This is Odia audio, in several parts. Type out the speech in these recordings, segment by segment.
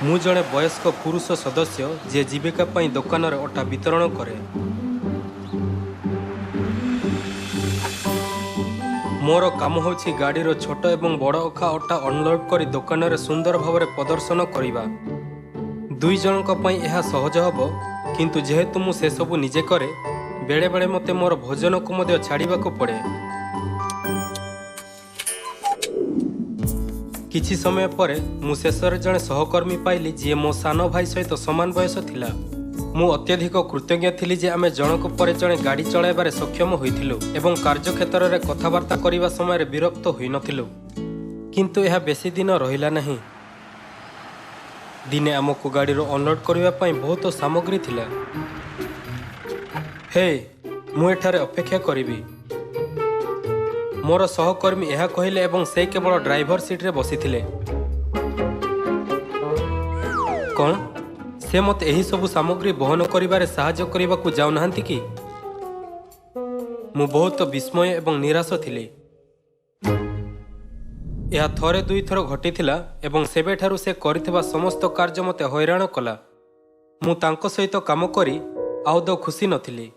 ମୁଁ ଜଣେ ବୟସ୍କ ପୁରୁଷ ସଦସ୍ୟ ଯିଏ ଜୀବିକା ପାଇଁ ଦୋକାନରେ ଅଟା ବିତରଣ କରେ। ମୋର କାମ ହେଉଛି ଗାଡ଼ିର ଛୋଟ ଏବଂ ବଡ଼ ଅଖା ଅଟା ଅନଲୋଡ୍ କରି ଦୋକାନରେ ସୁନ୍ଦର ଭାବରେ ପ୍ରଦର୍ଶନ କରିବା। ଦୁଇ ଜଣଙ୍କ ପାଇଁ ଏହା ସହଜ ହେବ, କିନ୍ତୁ ଯେହେତୁ ମୁଁ ସେସବୁ ନିଜେ କରେ, ବେଳେବେଳେ ମୋତେ ମୋର ଭୋଜନକୁ ମଧ୍ୟ ଛାଡ଼ିବାକୁ ପଡ଼େ। କିଛି ସମୟ ପରେ ମୁଁ ଶେଷରେ ଜଣେ ସହକର୍ମୀ ପାଇଲି ଯିଏ ମୋ ସାନ ଭାଇ ସହିତ ସମାନ ବୟସ ଥିଲା। ମୁଁ ଅତ୍ୟଧିକ କୃତଜ୍ଞ ଥିଲି ଯେ ଆମେ ଜଣକ ପରେ ଜଣେ ଗାଡ଼ି ଚଳାଇବାରେ ସକ୍ଷମ ହୋଇଥିଲୁ ଏବଂ କାର୍ଯ୍ୟକ୍ଷେତ୍ରରେ କଥାବାର୍ତ୍ତା କରିବା ସମୟରେ ବିରକ୍ତ ହୋଇନଥିଲୁ। କିନ୍ତୁ ଏହା ବେଶୀ ଦିନ ରହିଲା ନାହିଁ। ଦିନେ ଆମକୁ ଗାଡ଼ିରୁ ଅନଲୋଡ୍ କରିବା ପାଇଁ ବହୁତ ସାମଗ୍ରୀ ଥିଲା। ହେ, ମୁଁ ଏଠାରେ ଅପେକ୍ଷା କରିବି, ମୋର ସହକର୍ମୀ ଏହା କହିଲେ ଏବଂ ସେ କେବଳ ଡ୍ରାଇଭର ସିଟ୍ରେ ବସିଥିଲେ। କ'ଣ ସେ ମୋତେ ଏହି ସବୁ ସାମଗ୍ରୀ ବହନ କରିବାରେ ସାହାଯ୍ୟ କରିବାକୁ ଯାଉନାହାନ୍ତି କି? ମୁଁ ବହୁତ ବିସ୍ମୟ ଏବଂ ନିରାଶ ଥିଲି। ଏହା ଥରେ ଦୁଇଥର ଘଟିଥିଲା ଏବଂ ସେବେଠାରୁ ସେ କରିଥିବା ସମସ୍ତ କାର୍ଯ୍ୟ ମୋତେ ହଇରାଣ କଲା। ମୁଁ ତାଙ୍କ ସହିତ କାମ କରି ଆଦୌ ଖୁସି ନଥିଲି।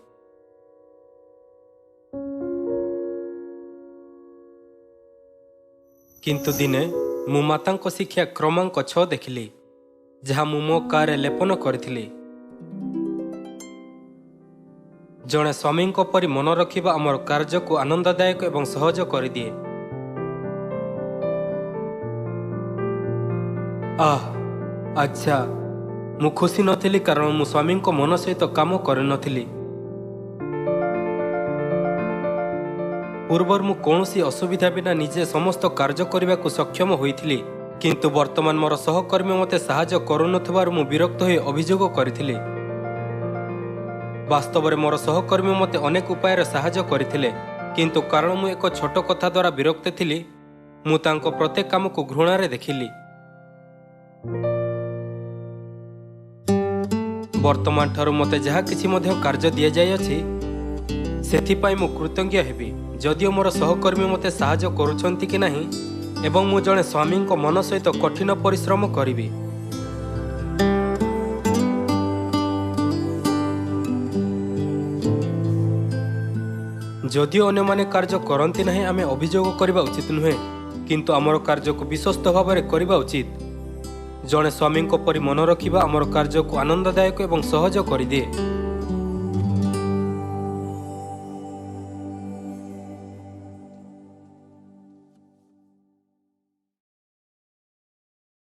କିନ୍ତୁ ଦିନେ ମୁଁ ମାତାଙ୍କ ଶିକ୍ଷା କ୍ରମାଙ୍କ 6 ଦେଖିଲି, ଯାହା ମୁଁ ମୋ କାରରେ ଲେପନ କରିଥିଲି। ଜଣେ ସ୍ୱାମୀଙ୍କ ପରି ମନ ରଖିବା ଆମର କାର୍ଯ୍ୟକୁ ଆନନ୍ଦଦାୟକ ଏବଂ ସହଜ କରିଦିଏ। ଆଃ, ଆଚ୍ଛା, ମୁଁ ଖୁସି ନଥିଲି କାରଣ ମୁଁ ସ୍ୱାମୀଙ୍କ ମନ ସହିତ କାମ କରିନଥିଲି। ପୂର୍ବରୁ ମୁଁ କୌଣସି ଅସୁବିଧା ବିନା ନିଜେ ସମସ୍ତ କାର୍ଯ୍ୟ କରିବାକୁ ସକ୍ଷମ ହୋଇଥିଲି, କିନ୍ତୁ ବର୍ତ୍ତମାନ ମୋର ସହକର୍ମୀ ମୋତେ ସାହାଯ୍ୟ କରୁନଥିବାରୁ ମୁଁ ବିରକ୍ତ ହୋଇ ଅଭିଯୋଗ କରିଥିଲି। ବାସ୍ତବରେ ମୋର ସହକର୍ମୀ ମୋତେ ଅନେକ ଉପାୟରେ ସାହାଯ୍ୟ କରିଥିଲେ, କିନ୍ତୁ କାରଣ ମୁଁ ଏକ ଛୋଟ କଥା ଦ୍ୱାରା ବିରକ୍ତ ଥିଲି, ମୁଁ ତାଙ୍କ ପ୍ରତ୍ୟେକ କାମକୁ ଘୃଣାରେ ଦେଖିଲି। ବର୍ତ୍ତମାନ ଠାରୁ ମୋତେ ଯାହା କିଛି ମଧ୍ୟ କାର୍ଯ୍ୟ ଦିଆଯାଇଅଛି, ସେଥିପାଇଁ ମୁଁ କୃତଜ୍ଞ ହେବି, ଯଦିଓ ମୋର ସହକର୍ମୀ ମୋତେ ସାହାଯ୍ୟ କରୁଛନ୍ତି କି ନାହିଁ, ଏବଂ ମୁଁ ଜଣେ ସ୍ୱାମୀଙ୍କ ମନ ସହିତ କଠିନ ପରିଶ୍ରମ କରିବି। ଯଦିଓ ଅନ୍ୟମାନେ କାର୍ଯ୍ୟ କରନ୍ତି ନାହିଁ, ଆମେ ଅଭିଯୋଗ କରିବା ଉଚିତ ନୁହେଁ, କିନ୍ତୁ ଆମର କାର୍ଯ୍ୟକୁ ବିଶ୍ୱସ୍ତ ଭାବରେ କରିବା ଉଚିତ। ଜଣେ ସ୍ୱାମୀଙ୍କ ପରି ମନ ରଖିବା ଆମର କାର୍ଯ୍ୟକୁ ଆନନ୍ଦଦାୟକ ଏବଂ ସହଜ କରିଦିଏ।